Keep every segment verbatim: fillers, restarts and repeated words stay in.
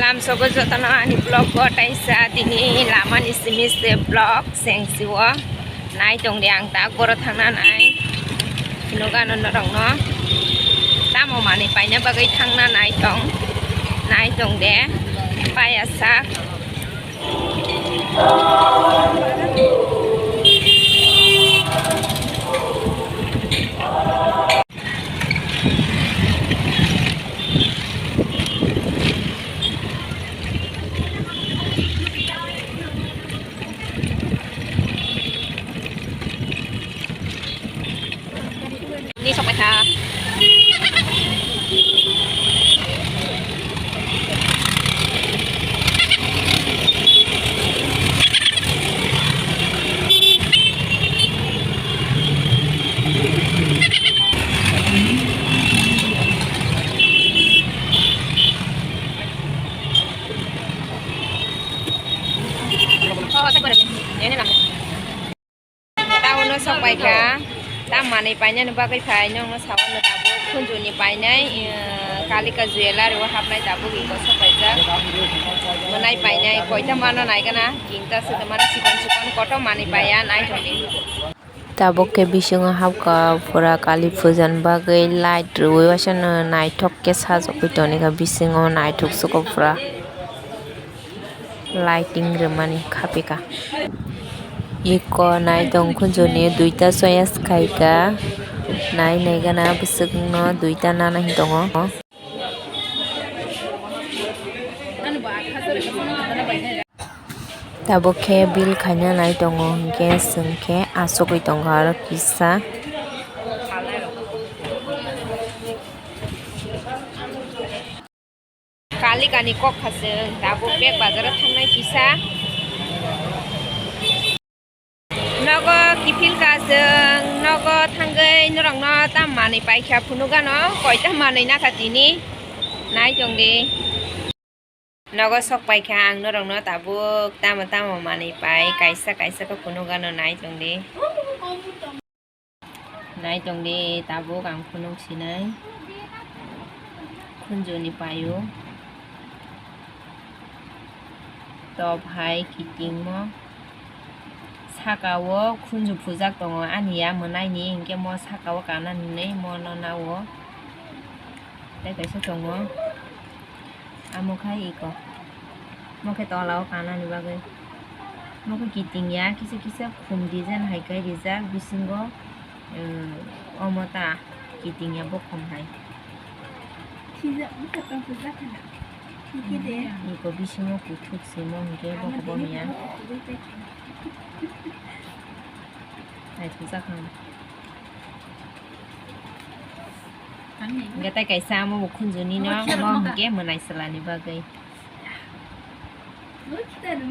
Amsogo jotono ani vlog o taisa tini lamani simi se vlog sengsi o nai tong de ang tak boro thangna nai phunukgano norokno tamo manwi paina bagwi thangna nai tong nai tong de paya sak. Ni sok paikha. Tauno sok paikha, tam manwi painani bagwi phai nokno sao no tabuk khunjuni painai, eh, Kalika Jewellery o hapnai tabuk iko sok paijak. Mwnai painai koita mano naigana, kinta se mano sikon sikon kotor manwi paiya nai tongdi. Tabuk khe bisingo hapkha pura Kali puja ni bagwi light rwui waisa no naithok khe sajagwi tongkha bisingo naithok se pura. Lighting rwmani khapikha. Iko nai tong khunjuni duita choice khaikha. Nai naigana bwswkno duita nana hin tongo. Tabuk khe bill khaina nai tongo hinkhe chwng khe achugwi tongo aro kisa. Kalikani kok kha chwng tabuk bag bazaro thangnai kisa. Nogo kiphil ka chwng nogo thangwi norokno tam manwi paikha phunukgano koita manwi nakha tini nai tongdi. Nogo sok paikha ang norokno tabuk tamo tamo manwi pai kaisa kaisa khe phunukgano nai tongdi. Nai tongdi tabuk ang phunuk sinai khunjuni paio top hai kitingmo saka o khunju phujak tongo ani ya mwnaini hinkhe mo saka o kana hinwi mo no nao tei kaisa tongo. Amo khai iko. Mo khe tola o kanani bagwi. Mo khe kiting ya, kisa kisa khum design hai khe rijak bisingo, eh, omo ta kiting ya bokhom hai. Sijak bwkha tong sijak khana. Hikhe de. Iko bisingo kuthuk simo hinkhe bokhom ya. Naithokjak ang. Hwnkhe tei kaisa amo bo khunjuni no, mo hwnkhe mwnai chwlani bagwi.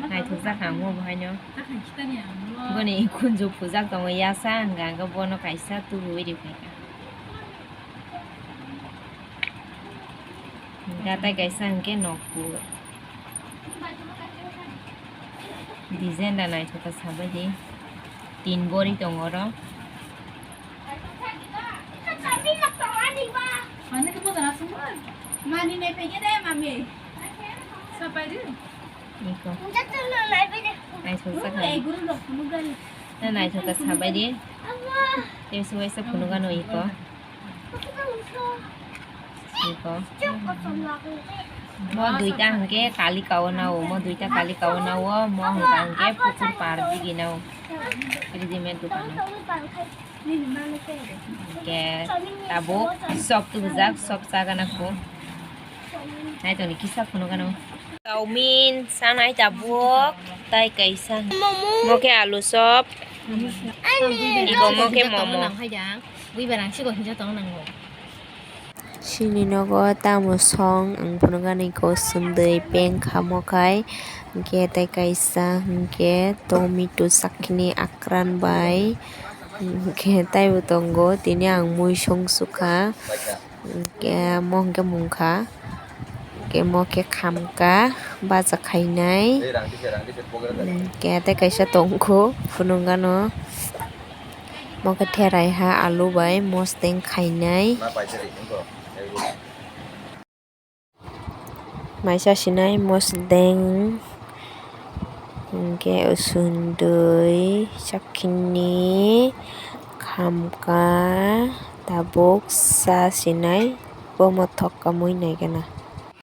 Naithokjak ang mo bo haino. Boni khunju phujak tongo yasa hwnkha hwnkhe bono kaisa tubuwi riphaikha. Hwnkhe tei kaisa hwnkhe nokphur. Design da naithok khe sabai di. Tin bori tongo oro. Mani nai phaikhe de mami. Sapai di. Iko. Naithok kha. Na naithok khe sabai di. Tei se waisa phunukgano iko. Iko. Mo duita hwnkhe Kalika o nao, mo duita Kalika o nao, mo hwnkha hwnkhe Pukur Par digi nao. Readymade dukano. Hwnkhe tabuk sop tubujak, sop chagana kho. Naitoni kisa phunukgano. Chowmin sanai tabuk, tai kaisa. Mo khe alu sop. Iko mo khe momo. Bui barang sigo hinja tong nango. Chini nogo tamo song ang phunukgani iko sundui peng kha mokhai, hwnkhe tei kaisa hwnkhe tomato chakni akran bai, hwnkhe taibo tongo tini ang mui song sukha, hwnkhe mo hwnkhe mungkha, hwnkhe mo khe khamkha baja khainai, hwnkhe tei kaisa tongkho phunukgano. Mo khe therai ha alu bai mosteng khainai. Maisa sinai mosdeng, hwnkhe usundui, chakhini, khamka, tabuk sa sinai bo mothok kamui naikhe na.